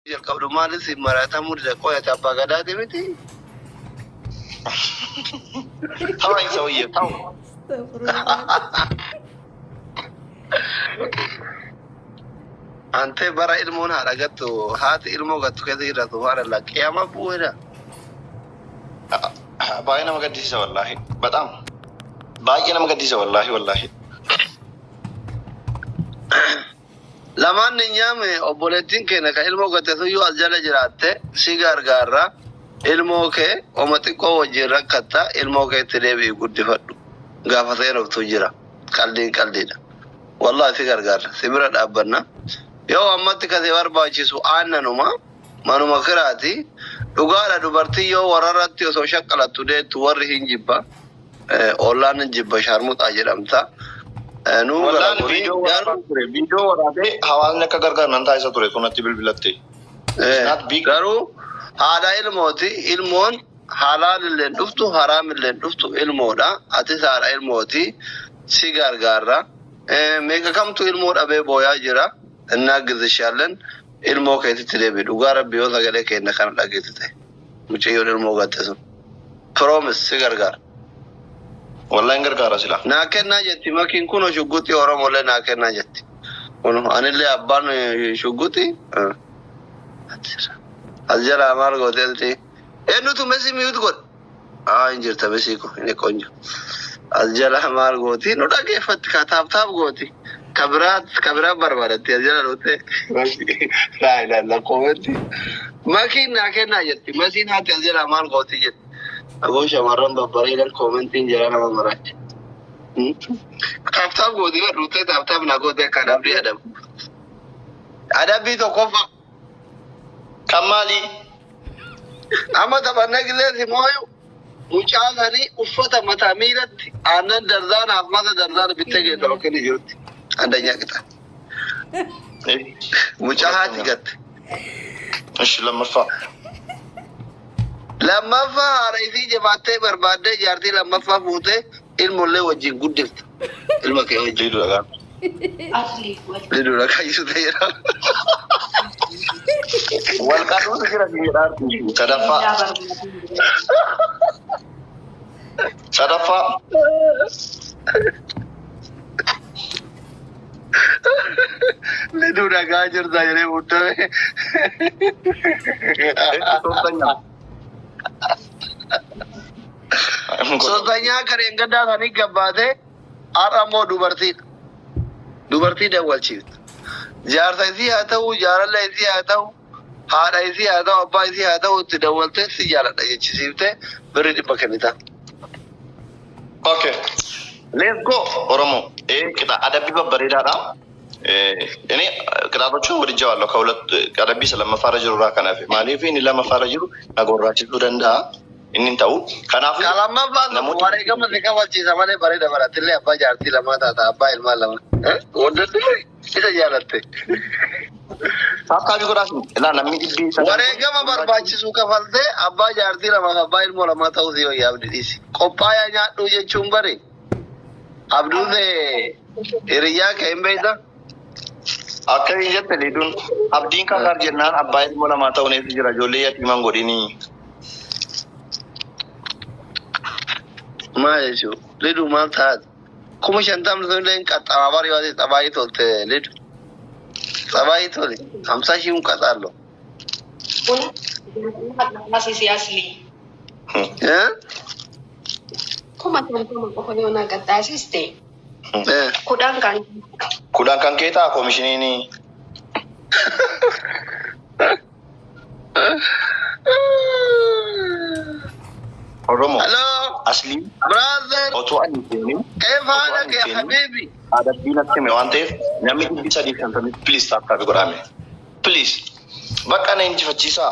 Jalqabdu maalis maratamuu dida qoyate abbaa gadaati miti. ተወኝ ሰውዬ ተው። Antee bara ilmoon haadha gattu haati ilmoo gattu keessa jirra subhaanallah qiyaama bu'eedha. Baay'ee nama gaddisiisa wallaahi. Bataam. Baay'ee nama gaddisiisa wallaahi wallaahi. Lamaan ni nyaame obboleettiin keenya kan ilmoo gatte suyyuu as jala jiraatte si gargaarra ilmoo kee oma xiqqoo wajjin rakkatta ilmoo kee itti deebi'i guddifadhu gaafa seenoftu jira qaldiin qaldiidha. Wallahi si gargaarra si bira dhaabbanna. Yoo ammatti kasi barbaachisu aannanuma manuma kiraati dhugaadha dubartii yoo warrarratti osoo shaqqalattu deettu warri hin jibba ollaan hin jibba shaarmuxaa jedhamta. Nuu gara Wallaan kuni viidiyoo waraabaa garuu ture. Viidiyoo waraabee hawaasni akka gargaaru nan taasisa ture kunatti bilbilatte. It's not big. Garuu haadha ilmooti ilmoon halaal illee dhuftu haraam illee dhuftu ilmoodha atis haadha ilmooti si gargaarra. Meeqa kamtu ilmoo dhabee booyaa jira እናግዝሻለን ilmoo keetitti deebi dhugaa rabbi yoo sagalee keenya kana dhageessite mucayyoon ilmoo gatte sun promise si gargaara. Wallahi hin gargaara sila. Naa kennaa jetti makiin kun shugguxii Oromollee naa kennaa jetti. Kun anillee abbaan shugguxii as jalaa maal gooteelti. Eenyutu mesii mute godhe? Aa hin jirta mesii ko inni qonjo. As jalaa maal gooti? Nu dhageeffatti ka tap tap gooti. Ka biraa barbaadatti as jala dhuftee. Laa ilaalla koometti. Makiin naa kennaa jetti. Mesiin haati as jalaa maal gooti jetti. Aboo shamarran babbareedan koomentiin jala nama maraacha. Tap tap gooti dhuftee tap tap naa goote akka adabbii adabu. Adabbii tokkoffaa. Kan maali? Amma taphannee qilleensi mooyu mucaa sanii uffata mataa miilatti aannan darzaanaaf mata darzaana bittee geessa bakka inni jirutti. አንደኛ ቅጣት mucaa haati gatte. Ishi lammaffaa. Lammaffaa haadha isii jabaattee barbaaddee jaartii lammaffaa fuutee ilmollee wajjin guddifta. Ilma kee wajjin. Liiduu dhagaa. Liduu dhagaayisu ta'eera. Wal qaruutu jira biyya Sadaffaa. Sadaffaa. Liduu dhagaa jirta jedhee muddame. ሶስተኛ ሶስተኛ kan gaddaa sanii gabbaatee har'a immoo dubartiidha. Dubartii dawwalchiifta. Jaarsa isii haa ta'u, jaalala isii haa ta'u, haadha isii haa ta'u, abbaa isii haa ta'u itti dawwaltee si jaaladha jechisiiftee birrii 100 kennita. Okay. Let's go. ኦሮሞ ይሄ ቅጣ adabbii babbareedaadha. እኔ ቅጣቶቹን ወድጄዋለሁ። ከሁለት adabbii isa lammaffaarra jiru irraa kan hafe maaliif inni lammaffaarra jiru na gorraachisuu danda'a inni hin ta'u. Kanaafuu Ka lammaffaa sun namooti wareegama si kafachiisa malee bareeda barattillee abbaa jaartii lamaa taata abbaa ilmaan lama. Waddatti isa jaalatte. Tap tap godhaas ilaa namni dhibbii sagal Wareegama barbaachisu kafaltee abbaa jaartii lamaaf abbaa ilmoo lamaa ta'uu si wayyaa abdii dhiisi. Qophaayaa nyaadhuu jechuun bari abduun hiriyyaa kee hin beektaa? Akka hin jette liiduun abdiin kakaar jennaan abbaa ilmoo lamaa ta'uun eessa jira ijoollee yatiiman godhinii. Maal jechuun liduu maal taate? 50,000 sun illee hin qaxxamaa bari yoo xabaayii tolte lidu. Xabaayii tole hamsa shiin qaxaallo. Asisi asli. 50,000 qofa yoo na qaxxaasiste 10 kan 10 kan kee ta'a koomishiniin. Oromoo Hello aslii brother otoo ani hin seenin كيف otoo ani حالك hin يا seenin حبيبي؟ adabbii natti hime waan ta'eef namni 350 please tap tap godhame. Please bakka na injifachiisaa.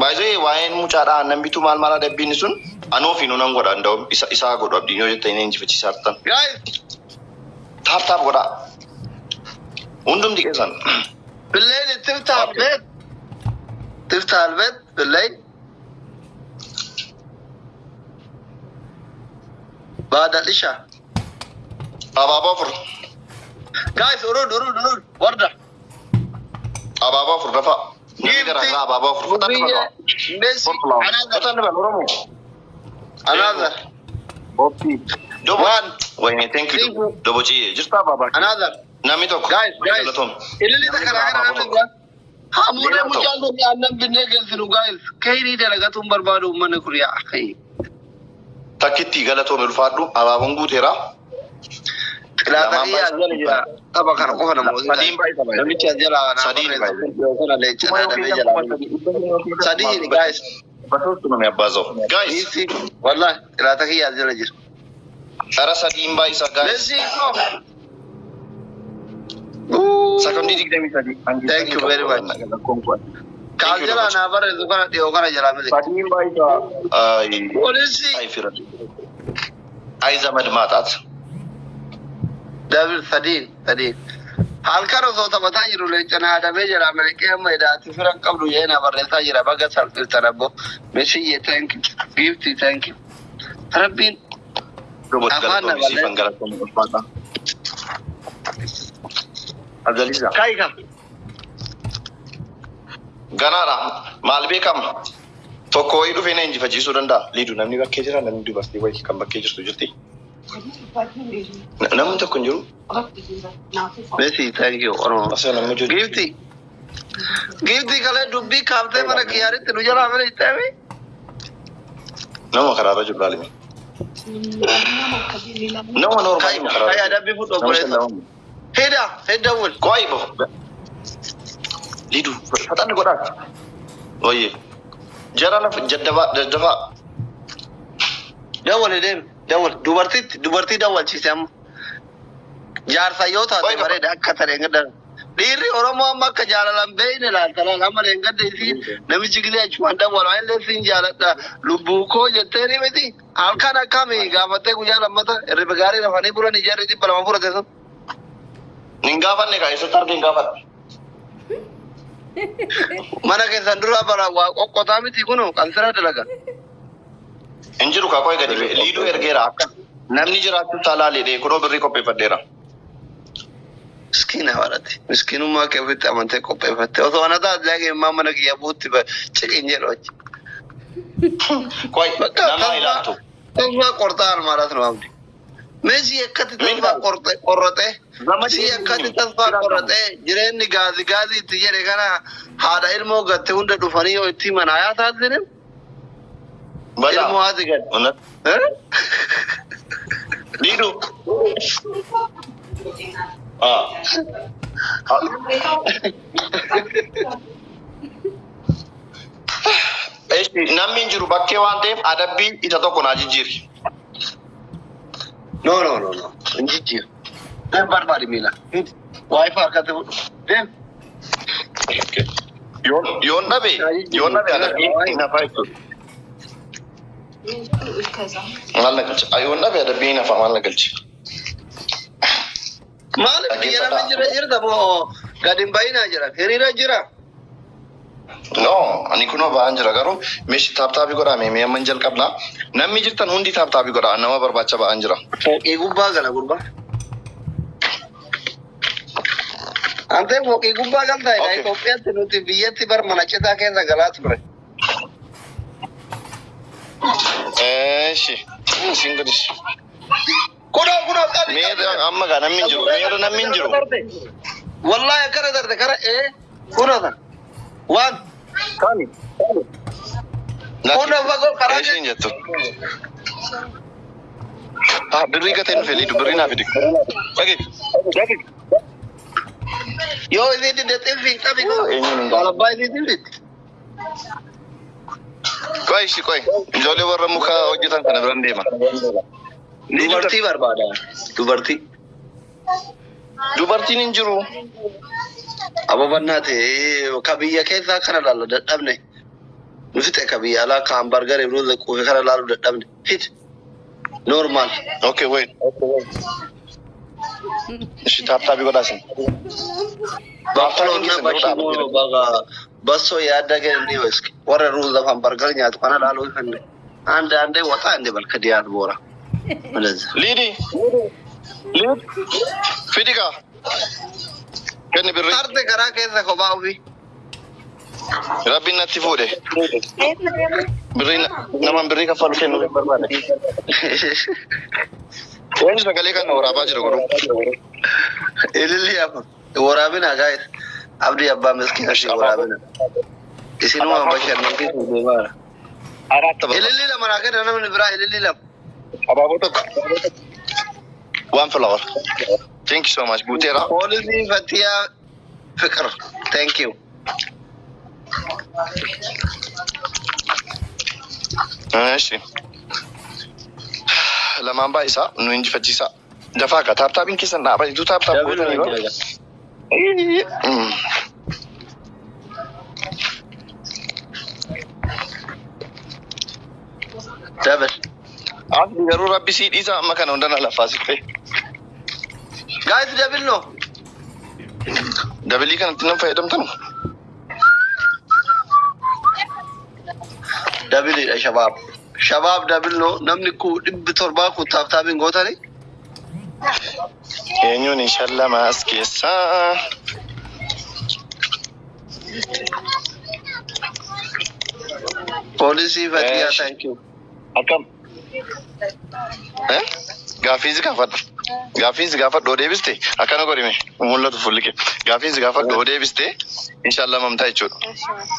Baay'ee waa'een mucaadhaa aannan bituu maal maal adabbiin sun anoo fi nunan godha nda'u isa isaa godhu abdiin yoo jettan inni injifachiisaa jirtan. Guys Tap tap godhaa. Hundumti keessan. بالليل تفتح Okay. البيت تفتح البيت بالليل بعد العشاء. Abaaboo afur. Guys urud urud urud وردة Abaaboo afur dafa. Namni garaa garaa abaaboo afur faxanni Biyya bal'aa. Messi another Faxanni bal'aa Oromoo. another Dobo. One. Wayne thank you. Dobo ciyyee jirta abaabaa. Another. Namni tokko. Guys, guys. Galatoom. Ililli takka kana namni biraa. Hamuudee mucaan kun aannan binnee geessinu guys. Kayrii dalagatuun barbaadu uummanni kun yaa akhi. Takkitti galatoome ulfaadhu abaaboon guuteera. Xilaata kiyya as jala jira. Tapha kana qofa namoota. Sadiin baay'isa baay'isa. Namichi as jala naa Sadiin barreessa. Kana leenca naa damee jala. Sadiin guys. Basoostu nami abbaa za'u. Guys. Isi wallahi xilaata kiyya as jala jira. Kara sadiin baay'isa guys. Messi go. Sakandii 23. Thank you very much. Kaas jala naa barreessu kana dhiyoo kana jalaa miti. Sadiin baay'isa. Ay. Poolisii. Ay fira. Ay zamad maataat. Dabil sadiin sadiin. Halkan osoo taphataa jiru leenca naa damee jala miliqee amma idaati fira hin qabdu jee naa barreessaa jira baga salphiftan abbo. Messiyyee thank you. Gifti thank you. Rabbiin Robot Afaan galatoome na siifan galatoome ulfaadha. Abdaliza. Kaayika. Ganaadha. Maal beekama? Tokko wayii dhufee na injifachiisuu danda'a. Liidu namni bakkee jira namni dubartii wayii kan bakkee jirtu jirti. Namni tokko hin jiru. Messi thank you Oromoo. Asii namni jiru. Gifti. Gifti kalee dubbii kaaftee mana kiyyaaritti nu jalaa mana itti Nama karaarra jiru laalime. Nama normaali Kaayika. karaarra Kaayika jiru. adabbii fudhu Nama obboleessa. shan Hidha hidha wul. Qo'ii bo. Liidu faxanni godhaa. Oyyee. Jara lafa jaddafaa jaddafaa. Dawwali deemi dawwali dubartiitti dubartii dawwalchiise amma. Jaarsa yoo taate Qo'ii bareeda akka ta'e gadda. Dhiirri Oromoo amma akka jaalalan beeyne laalta laal amma reengadda isii namichi gilee achumaan dawwala illee siin jaaladha lubbuu koo jettee ni miti halkan akkami gaafattee guyyaa lammata hirriba gaarii rafanii bulan ijaarri 200 fudhate sun. Hin gaafanne kaa eessatti argee hin gaafadhe. Mana keessan dura bara waa qoqqotaa miti kunu qansira dalaga. Hin jiru kaa qo'ii gadi ba'e. Liiduu ergeera akka namni jiraachuu isaa laalee kunoo birrii qopheeffadheera. Miskiina barate. Miskiinummaa kee ofitti amantee qopheeffatte. Osoo ana taate immaa mana kiyya buutti ciqin jedhu achi. Qo'ii በቃ nama ilaaltu. ተስፋ ቆርጠሃል ማለት ነው አብዲ። ሜሲ akkatti ተስፋ ቆርጠ ቆረጠ si akkatti ተስፋ ቆረጠ jireenyi gaazii gaazii itti jedhe kana haadha ilmoo gatte hunda dhufanii yoo itti himan haa taasisin ilmoo haati gatte. Liidu. Ah. Eeshi namni hin jiru bakkee waan ta'eef adabbii isa tokko naa jijjiiri. No no no no hin jijjiiru. Deem barbaadi miila. Waayifaa harkatti fudhu. Deem. Yoon dhabe yoon dhabe adabbii hin hafaa jechuudha. Maal na galche? Yoon dhabe adabbii hin hafaa maal na galche? Maaliif biyya namni jira jirta moo gadi hin bayinaa jira? Hiriira jira. No, ani kunoo ba'aan jira garuu meeshii tap tapii godhaa mee amma hin jalqabna. Namni jirtan hundi tap tapii godhaa nama barbaacha ba'aan jira. Fooqii gubbaa gala gurbaa. Antee fooqii gubbaa galtaa jedha. Okay. Itoophiyaatti nuti biyyatti bar mana citaa keessa galaa ture. Eeshi. Isin godhis. Kunoo kunoo qabi. Mee amma gaa namni hin jiru. Mee namni hin jiru. Wallahi akkana darte kara ee kunoo san. Waan Kami? kunoo fagoo karaa Eeshiin jettu. Ah, birrii gatee nu fedhi birrii naa fidi. Dhagi. Yoo isii didde xinfi qabi kun. Eenyuun hin gaafa. Waalabbaa isii didditti. Qoy ishii qoy. Ijoollee warra muka hojjetan kana biran deema. Dubartii barbaada. Dubartii. Dubartiin hin jiru. Ababannaa ta'e ka biyya keessaa kana laalla dadhabne. Nu fixe ka biyya alaa ka hambargaree ruuza quufe kana laalu dadhabne. Hit. Normal. Okay, wait. Ishii tap tapii godhaasin. Baqqaloon na bashmoo baga bassoo yaadda gadi እስኪ warra ruuza hambargar nyaatu kana laaluu hin አንድ አንዴ ወጣ እንደ በል ከዲያስፖራ ወደዛ Liidi. Liid. Fidi kaa. Kenni birrii. Tarte karaa keessa kophaa ofii. Rabbiin natti fuudhe. Birrii namaan birrii kaffalu kennu hin barbaade. Eenyu sagalee kana waraabaa jira godhu? Ililli afur. Waraabina guys. Abdii abbaa miskiina si waraabina. Isinuma bashannansiisuuf deemaara. Ililli lama naa kenna namni biraa ililli lama. Abaaboo tokko. One flower. Thank you so much. Guuteera. Poolisii Fatiyaa Fiqir. Thank you. እሺ Lamaan baay'isaa nu injifachiisaa. Dafaa ka tap tapiin keessan dhaabatitu tap tap gootanii bara. Double. Asli garuu rabbi sii dhiisa amma kana hunda na lafaa siqxe. Guys, double no. Doubleii kanatti nan fayyadamtanu. Doubleiidha shabaab. Shabaab double no. Namni ku 700 kun tap tapiin gootanii. Eenyuun shallama as keessaa? Poolisii Fatiyaa, thank you. Akkam? Eh? Gaaffii si gaafadha. Gaaffii si gaafadhu oo deebiste akkana godhime mul'atu fuulli kee. Gaaffii si gaafadhu oo deebiste inshallah mamtaa jechuudha.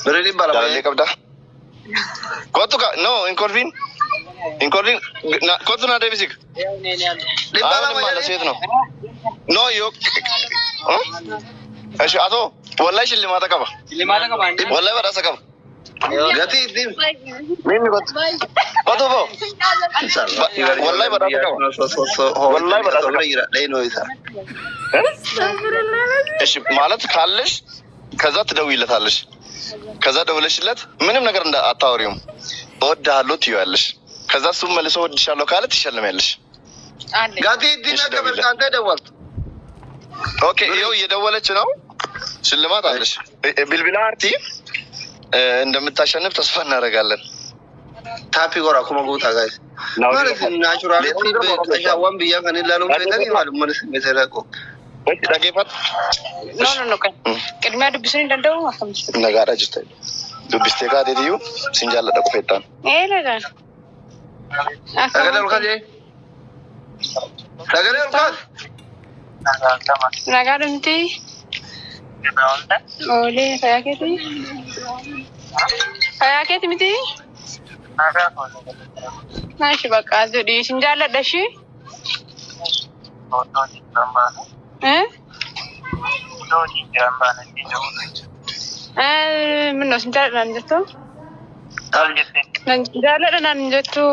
Birrii 200. Jaalallee qabdaa? Kottu ka no hin kolfiin. Hin kolfiin kottu naa deebisi. 200 maala jedhee. Seet no. No yoo. እሺ atoo wallahi shillimaata qaba. Wallahi badhaasa qaba. Gatii ittiin. Mimmi kottu. Kottu boo. Wallahi badhaasa qaba. Wallahi badhaasa qaba. Jira dheenoo isaa. እሺ ማለት ካለሽ ከዛ ትደውይለታለሽ። ከዛ ደውለሽለት ምንም ነገር እንዳ አታወሪውም። እወድሃለሁ ትይዋለሽ። ከዛ እሱም መልሶ እወድሻለሁ ካለ ትሸልሚያለሽ። Gatii ittiin እሺ akka ደውይለት። mirqaantee dawwaltu. Okay ይኸው እየደወለች ነው። ሽልማት አለሽ። Bilbila አርቲ እንደምታሸንፍ ተስፋ እናደርጋለን። Tap godha kuma guutaa guys. Maal isin naturalitti qashaawwan biyya kan ilaaluun feetanii maalummaan isin beeksisa qo. Dhaggeeffadhu. No, kan ቅድሚያ dubbisuun hin danda'u akkam jirtu? Nagaadha jirta. Dubbistee kaateetiyyuu sin jaalladha qofeettaan. Ee nagaan. Sagalee ol kaasee. Sagalee ol kaas. Nagaa dhumti. Oolee fayyaa keeti? Fayyaa keeti miti? Naashi bakka jedhi sin jaalladha ishii. Eh? Eh, ምነው sin jaalladha naan jettu? Nan jaalladha naan jettu.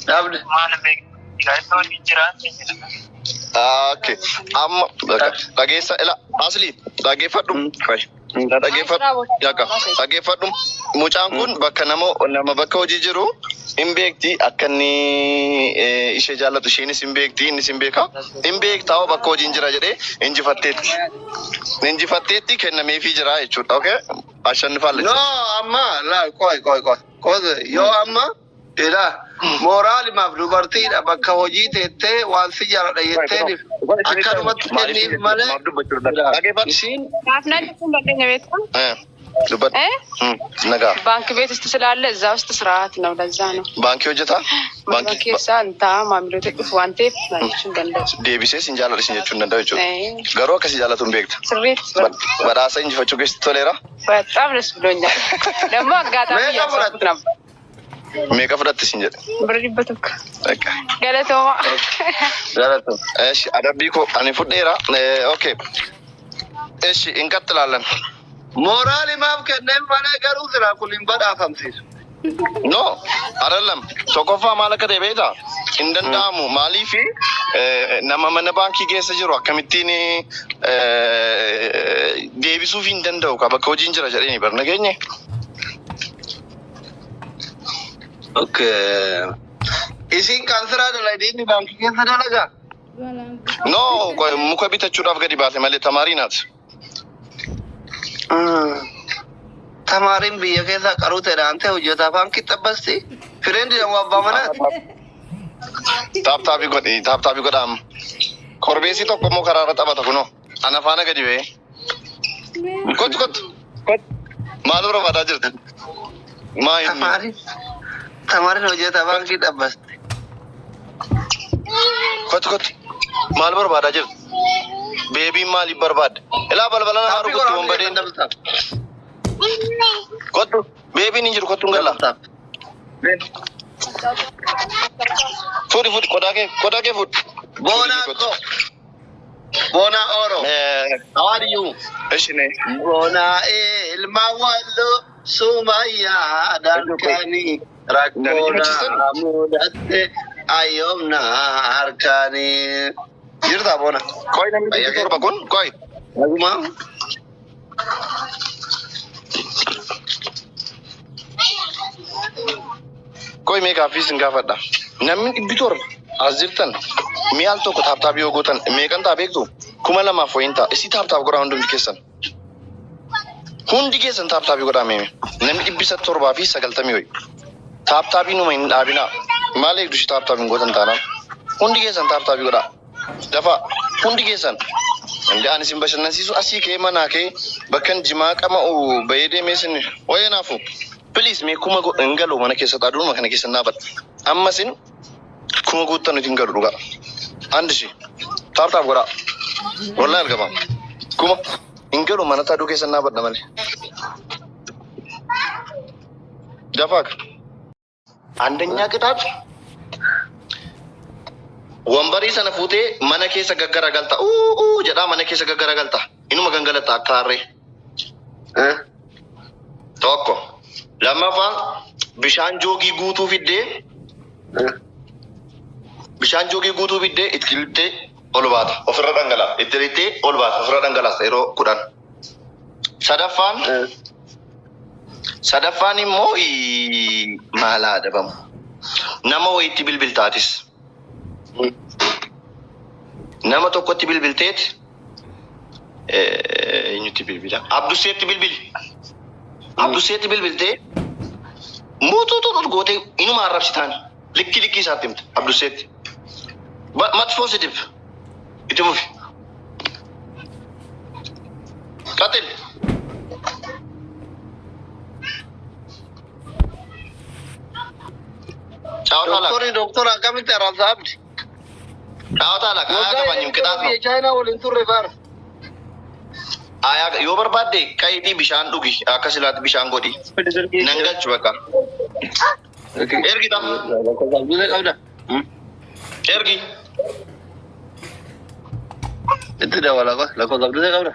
Dhabde. Okay. Amma dhageessa ila asli dhaggeeffadhu. Dhaggeeffadhu. Yakka dhaggeeffadhu. Mucaan kun bakka nama bakka hojii jiru hin beekti akka inni ishee jaallatu isheenis hin beekti innis hin beeka. Hin beektaa hoo bakka hojiin jira jedhee injifatteetti. Injifatteetti kennameefii jira jechuudha. Okay. Ashannifaalle. No, amma laa qoy qoy qoy. Qoy yoo amma ila mooraalimaaf dubartiidha bakka hojii teettee waan si jaaladha jetteen akkanumatti kenniif malee Dhaggeeffadhu. Isiin Naaf jechuun dandeenya beektaa? Dubbadhu. Eh? Nagaa. ባንክ ቤት ውስጥ ስላለ እዛ ውስጥ ስርዓት ነው። ለዛ ነው Baankii hojjetaa? Mana keessa እንtaa maamiloota dhufu waan ta'eef naan jechuun danda'u. Deebisee sin jaalladha sin jechuu hin danda'u jechuudha. Eh, Garuu akkasii jaallatu hin beekta. Sirriitti Badhaasa injifachuu keessatti toleera. በጣም ደስ ብሎኛል። ደግሞ አጋጣሚ Meeqa እያሰብኩት ነበር። Meeqa fudhatte sin jedhe? Birri 100. Bakka. Galatooma. Galatu. እሺ adabbii koo ani fudheera. Okay. እሺ እንቀጥላለን። Mooraalimaaf kenneen malee garuu silaa kun hin badhaafamsiisu. No አይደለም. Tokkoffaa maal akka ta'e beektaa? Hin danda'amu. Maaliif nama mana baankii keessa jiru akkamittiin deebisuuf hin danda'u ka bakka hojiin jira jedhanii bar nageenye. Okay. Isin kan siraa dalagdee inni baankii keessa dalagaa? No, muka bitachuudhaaf gadi baate malee tamaarii naati. Tamaariin biyya keessa qaruu ta'e ta'e hojjetaa baankii xabbasti. Friend nama abbaa manaati. Tap tapii godhi, tap tapii godhaam. Korbeessi tokko immoo karaarra taphata kunoo. Ana faana gadi ba'ee. Kottu kottu. Maal barbaadaa jirta? Maa inni? Tamaariin tamaariin hojjetaa baankii dhaabbatte. Kottu kottu. Maal barbaadaa jirta? Beebiin maaliif barbaadde? Ilaa balbala namaa rukutti wanbadeen. Kottu. Beebiin hin jiru, kottu hin galla. Fuudhi fuudhi, qodaa kee, qodaa kee fuudhi. Boonaa ko. Boonaa Oro. How are you? Ishi ne. Boonaa ilma walloo Sumayyaa darkanii rakkoona mudatte ayyoomna harkanii. Jirta boona? Koi namni 700 kun koi. Naguma. Koi mee gaaffii isin gaafadha. Namni 700 as jirtan mi'a al tokko tap tap yoo gootan meeqan ta'a beektu? 2000 wayiin ta'a. Isii tap tap godhaa hundumti keessan. Hundi keessan tap tapii godhaa meeme. Namni 790 wayi. Tap tapii numa hin dhaabinaa. Maal eegdu ishii tap tapii hin gootan taanaan? Hundi keessan tap tapii godhaa. Dafaa hundi keessan. Inni ani isin bashannansiisu asii ka'ee manaa ka'ee bakkan jimaa qama'u bahee deemee isin wayya naafu. Please mee kuma hin galu mana keessa aduunuma kana keessa naafadha. Amma isin kuma guuttan nuti hin galu dhugaa. Andi shi tap tap godhaa. Wallahi argama. Kuma hin galu manatti aduu keessa naafadha malee. Dafaak. አንደኛ ቅጣት Wambarii sana fuutee mana keessa gaggaragalta. Uu jedhaa mana keessa gaggaragalta. Inuma gangalatta akka harree. Tokko. Lammaffaa, bishaan joogii guutuu fiddee, bishaan joogii guutuu fiddee itti lixxee ol baata. Ofirra dhangala'a. Itti lixxee ol baata. Ofirra dhangalaasa yeroo 10. Sadaffaan immoo maal haa adabamu? Nama wayiitti bilbiltaatis. Nama tokkotti bilbilteet, eenyutti bilbila? Abduseetti bilbili. Abduseetti bilbiltee muutuutu gootee inuma arrabsitaan likki likki isaatti himta Abduseetti. መጥፎ ስድብ itti fufi. ቀጥል. ጫወታ ላክ። Doktorri doktora akkamitti arrabsa abdi? ጫወታ ላክ። አያገባኝም፣ ቅጣት ነው። Chaayinaa waliin turre baar. Ayaa yoo barbaadde qayitii bishaan dhugi, akka silaatti bishaan godhi. Nan galchu bakka. Ergi tam. Qabda. Ergi. Itti dabala lakkoofsa abdii qabda.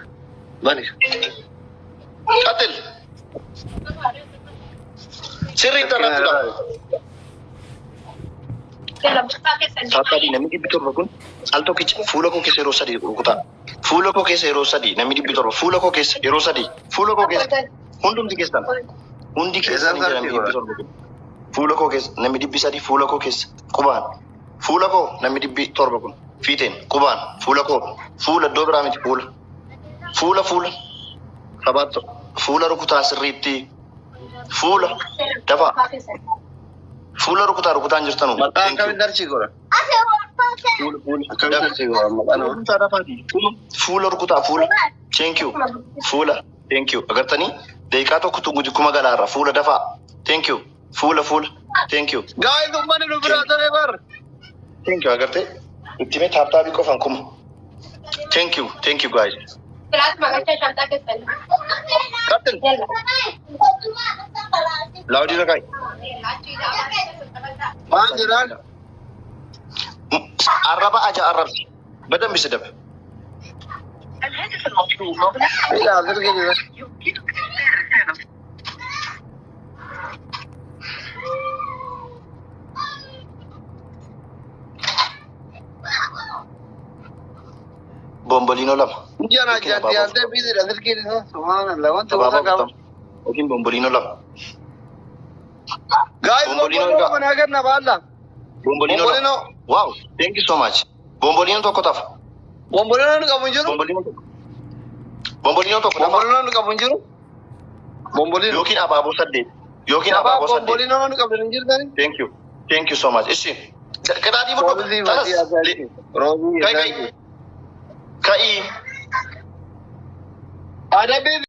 Bani. ቀጥል. Sirriitti arrabsuudha. Taattaabii namni 700 kun al tokkicha fuula koo keessa yeroo sadii rukutaa. Fuula koo keessa yeroo sadii namni 700 fuula koo keessa yeroo sadii fuula koo keessa hundumti keessan hundi keessan jira namni 700 kun. Fuula koo keessa namni 300, fuula koo keessa qubaan, fuula koo namni 700 kun fiiteen qubaan fuula koo, fuula, iddoo biraa miti, fuula, fuula, fuula sabaatto fuula rukutaa sirriitti, fuula dafaa, fuula rukutaa, rukutaan jirtanu. Maqaa akkamitti archii godha? Fuula, fuula. Akkamitti archii godha maqaa nama? Rukutaa dafaati. Fuula rukutaa, fuula. Thank you. Fuula. Thank you. Agartanii daqiiqaa tokko guji kuma galaarra fuula dafaa. Thank you. Fuula, fuula. Thank you. Gaa'el uummanni nu biraa ture bar. Thank you. Agartee itti mee tap tapii qofan kuma. Thank you. Thank you guys. ቀጥል. Loudii irra kaa'i. Maal jedhaan? Arraba aja arrabsi. በደንብ ስደብ። Ilaa sirrii jira. Bomboliinoo lama. Jana janti antee biidira silkiin isaa subhaanallah wanti gosa Abaaboo qaba. kutama. Yookiin bomboliinoo lama. Guys, Bomboliinoo bomboliinoo egaa. mana kenna baalla. Bomboliinoo lama. Bomboliinoo. Wow, thank you so much. Bomboliinoo tokko tafa. Bomboliinoo nu qabu hin jiru. Bomboliinoo tokko. Bomboliinoo tokko tafa. Bomboliinoo nu qabu hin jiru. Bomboliinoo. Yookiin abaaboo saddeet. Yookiin abaaboo saddeet. Bomboliinoo nu qabu hin jirtani. Thank you. Thank you so much. Ishi. Qixaatii fudhu. Roozii Talas. fatii Roozii. Kai kai. Ka'i. Adabbii.